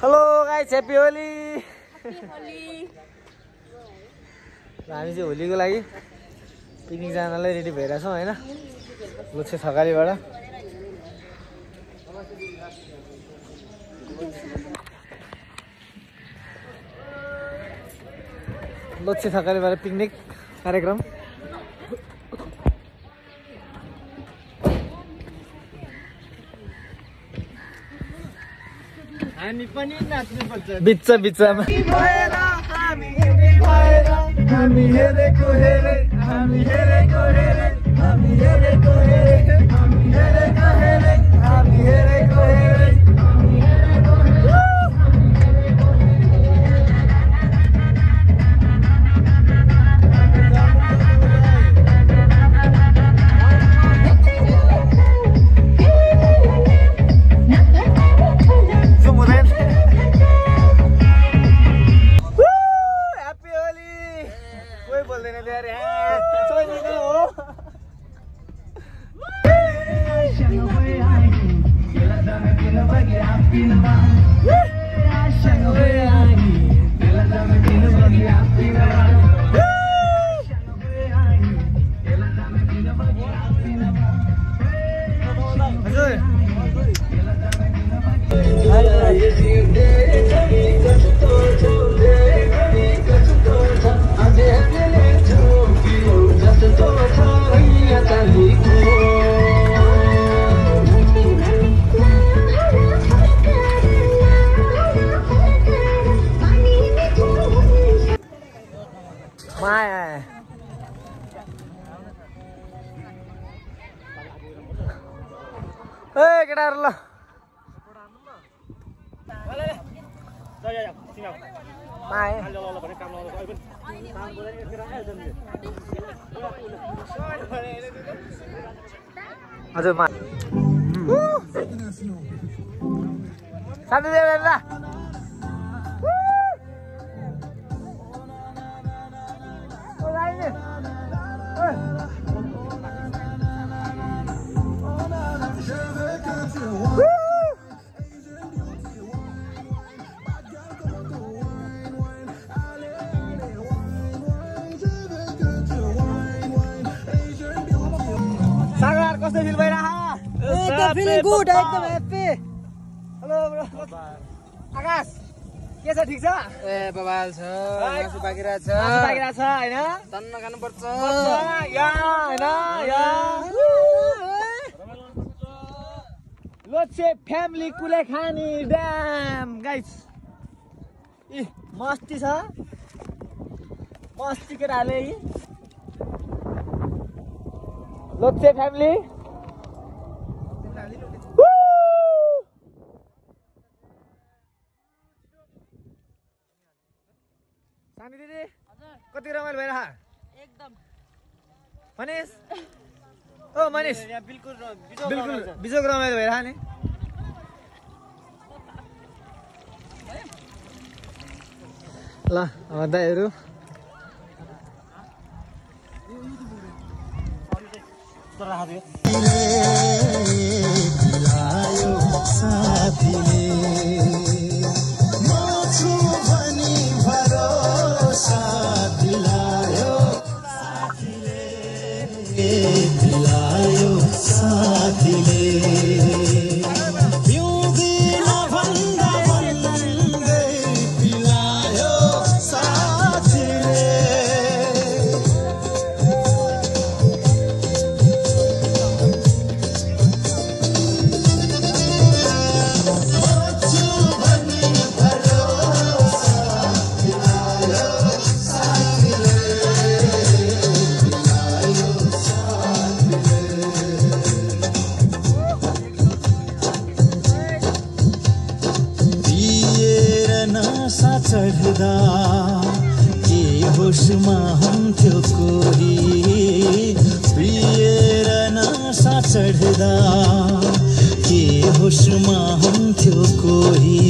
hello guys happy Holi हामी चाहिँ होलीको लागि पिकनिक जानलाई रेडी भइरहेछौँ हैन लोछे थकालीबाट लोछे थकालीबाट पिकनिक कार्यक्रम हामी पनि नाच्नु पर्छ बिचमा हामी हेरेको हेरे हामी हेरेको हेरे हामी हेरेको हेरे हामी हेरेको हेरे हामी हेरेको हेरे केटाहरु ल हजुर शान्ति देव ल सागर कस्तो फिल भइरहेको एकदम फिलिङ गुड एकदम ह्याप्पी हेलो ब्रो आकाश के छ ठीक छ ए बबाल छ मासु बाकिरा छ हैन तन्न खानु पर्छ या हैन या लोछे फ्यामिली कुलेखानी ड्याम गाइस इ मस्ती छ मस्ती केटाले लोछे फ्यामिली सामी दिदी कति रमाइलो भइरह एकदम मनिष ओ मनिष बिल्कुल बिजोग रमाइलो भइरह नि ल दाइहरु चढ़दा के होशमा हुन्थ्यो कोही प्रिएर नशा चढ़दा के होशमा हुन्थ्यो कोही